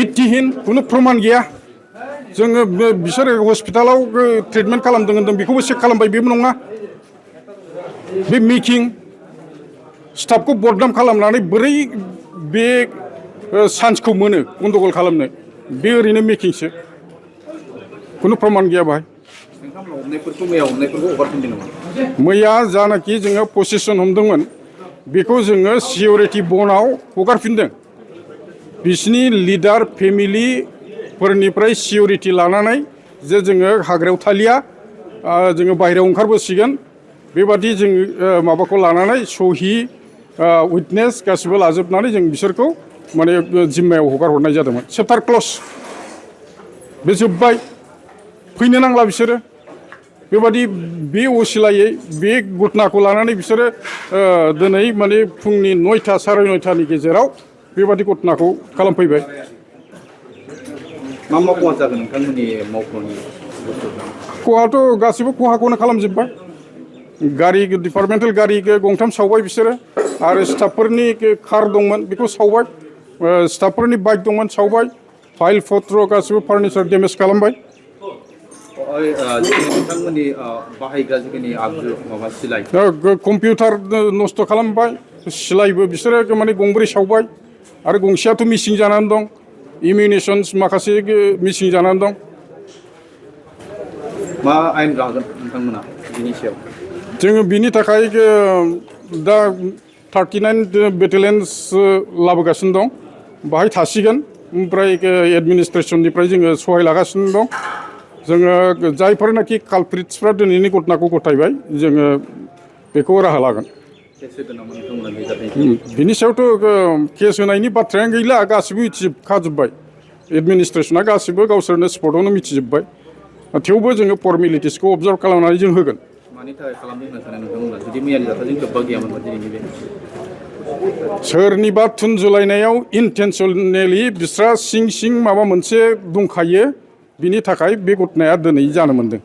भित्तिहीन कुनु प्रमाण गैया जोङो बिसोर हस्पिटालाव ट्रिटमेन्ट खालामदों होनदों बेखौबो चेक खालामबाय बेबो नङा बे मेकिं स्टाफखौ बदनाम खालामनानै बोरै बे चान्सखौ मोनो गन्डगल खालामनो बे ओरैनो मेकिंसो कुनु प्रमाण गैया बाहाय मैया जानाखि जोङो पसेसन हमदोंमोन बेखौ जोङो सिकिउरिटि बनाव हगारफिनदों बिसिनि लिडार फेमिलिफोरनिफ्राय सिकिउरिटि लानानै जे जोङो हाग्रायाव थालिया जोङो बाहेरायाव ओंखारबोसिगोन बेबादि जों माबाखौ लानानै सहि उइटनेस गासिबो लाजोबनानै जों बिसोरखौ माने जिम्मायाव हगार हरनाय जादोंमोन चेप्टार क्ल'ज बे जोब्बाय फैनो नांला बिसोरो बेबादि बे असिलायै बे घटनाखौ लानानै बिसोरो दिनै माने फुंनि 9टा साराय 9टानि गेजेराव बेबादि घटनाखौ खालामफैबाय मा मा खहा जागोन नोंथांमोननि मावख'नि खहाथ' गासिबो खहाखौनो खालामजोब्बाय गारि डिपार्टमेन्टेल गारि गंथाम सावबाय बिसोरो आरो स्टाफफोरनि कार दंमोन बेखौ सावबाय स्टाफफोरनि बाइक दंमोन सावबाय फाइल पत्र गासिबो फार्निचार डेमेज खालामबाय नोंथांमोननि बाहायग्रा जिखिनि आगजु माबा सिलाइ कम्पिउटार नस्थ' खालामबाय सिलाइबो बिसोरो माने गंब्रै सावबाय आरो गंसेयाथ' मिसिं जानानै दं इमिउनेसन्स माखासे मिसिं जानानै दं मा आयेन लागोन नोंथांमोना बिनि सायाव जोङो बिनि थाखाय दा 39 बेटेलियन्स लाबोगासिनो दं बाहाय थासिगोन ओमफ्राय एडमिनिस्ट्रेसननिफ्राय जोङो सहाय लागासिनो दं जोङो जायफोरनाखि कालप्रिट्सफ्रा दिनैनि घटनाखौ गथायबाय जोङो बेखौ राहा लागोन बिनि सायावथ' केस होनायनि बाथ्रायानो गैला गासिबो मिथिजोबखाजोब्बाय एडमिनिस्ट्रेसना गासिबो गावसोरनो स्पटआवनो मिथिजोब्बाय थेवबो जोङो फर्मेलिटिसखौ अबजार्भ खालामनानै जों होगोन मानि थाखाय खालामदों होनना सानो नोंथांमोना जुदि मैयानि जाथायजों लोब्बा गैयामोन दिनैनि बे सोरनिबा थुनजुलायनायाव इन्टेनसनेलि बिस्रा सिं माबा मोनसे दंखायो बिनि थाखाय बे घटनाया दिनै जानो मोनदों